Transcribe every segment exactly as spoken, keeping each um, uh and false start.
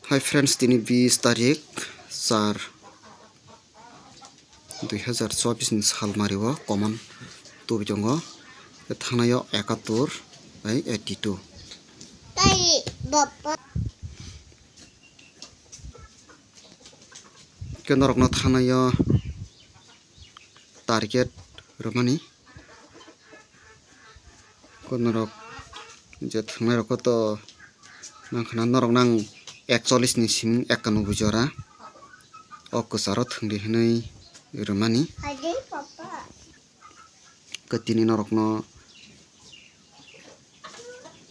Hi friends, tini bis tarik char dui hazar chobis ni salmari o common tubi tongo. Thangnaio ekatur bai eighty two. Ke norokno thangnaio target rwmani. Ko norok je thwngnairokno to nang khna norok nang ekchollis ni siming ekanoboi jora o kwcharo thwngdi hwnwi rwmani. Ke tini norokno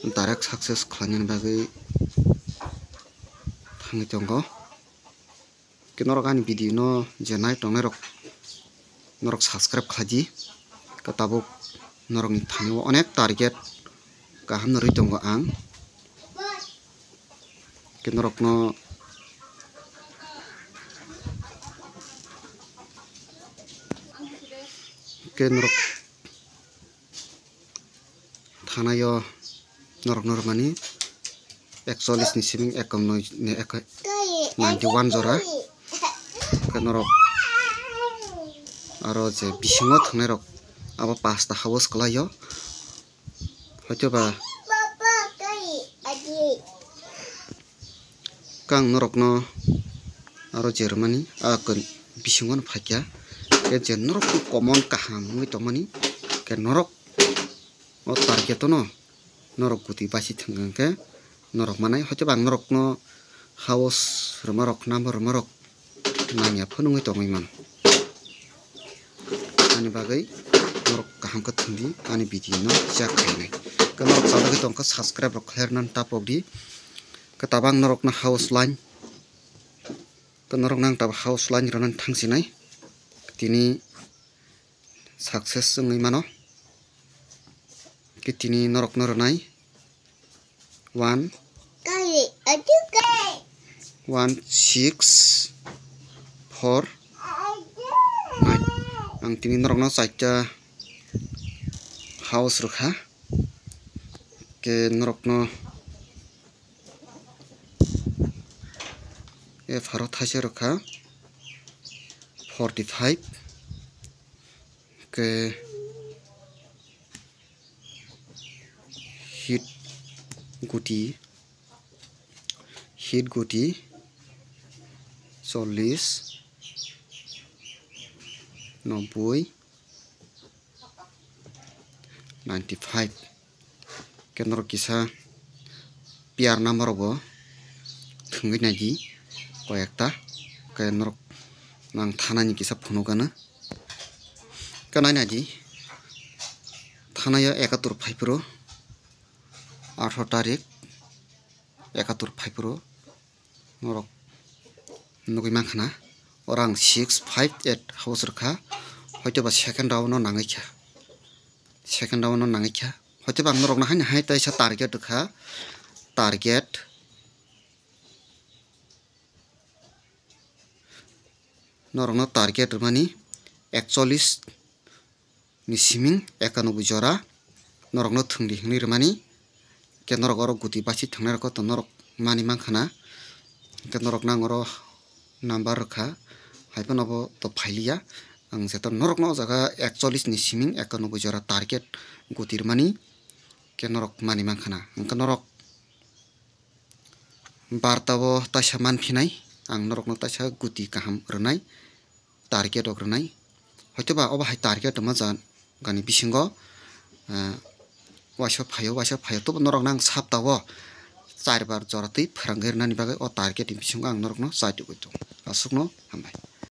direct success khlainani bagwi thangwi tongo. Ke norok ani video no je nai tongnai rok, norok subscribe khlai di. Ke tabuk norok ni thani o onek target kaham no rwi tongo ang. Ke norok no, ke norok thangnaio norok norok mani ekchollis ni siming ekanoi ni ek ninety one jora. Ke norok aro je bisingo thangnairok abo pasta house kwlaio. Hoitoba kang norokno aro je rwmani a kon bisingo no phaikya. Ke je norok common kaham wngwi tongmani ke norok o target no norok guti basi thwng khe norok manai. Hoitoba ang norokno house rwmarok, number rwmarok nangya phunugwi tongwi mano. Ani bagwi norok kaham khe thwngdi ani video no share khlainai. Ke norok chalogwi tongkha subscribe rok khlairwna tapokdi. Ke tabang norokno house line, ke norok nang tabang house line rwna thangsinai. Tini success wngwi mano. Ke tini norokno rwnai one, one six four nine. Ang tini norokno chaita house rwkha. Ke norokno e pharo thaisa rwkha forty five. Ke hit guti, hit guti chollis, noboi, ninety five. Ke norok kisa piar number rok bo thwngwi naidi koyekta. Ke norok nang thanani kisa phunukgana. Ke nai naidi, thanaio ekatur phaiphuru, atharo tarik ekatur phaiphuru norok nugwi mankha na. Oro ang six five eight house rwkha, hoitoba second round no nangwi kha, second round no nangwi kha. Hoitoba ang norokno haino hai taisa target rwkha, target norokno target rwmani ekchollis ni siming ekanoboi jora norokno thwngdi hwnwi rwmani. Ke norok oro guti basi thwngnairokno to norok mani mankha na. Ke norok nang oro number rwkha, hai phano bo to phailiya. Ang jeto norokno o jaga ekchollis ni siming ekanoboi jora target guti rwmani ke norok mani mankha na. Hwnkhe norok barta o taisa manphinai, ang norokno taisa guti kaham rwnai, target rok rwnai. Hoitoba obo hai target rwma jagani bisingo, ah, waisa phaio, waisa phaio, tobo norokno ang saptao char bar jora twi phwrangwi rwnani bagwi o target ni bisingo ang norokno chai tugwi tongo. Aswkno hambai.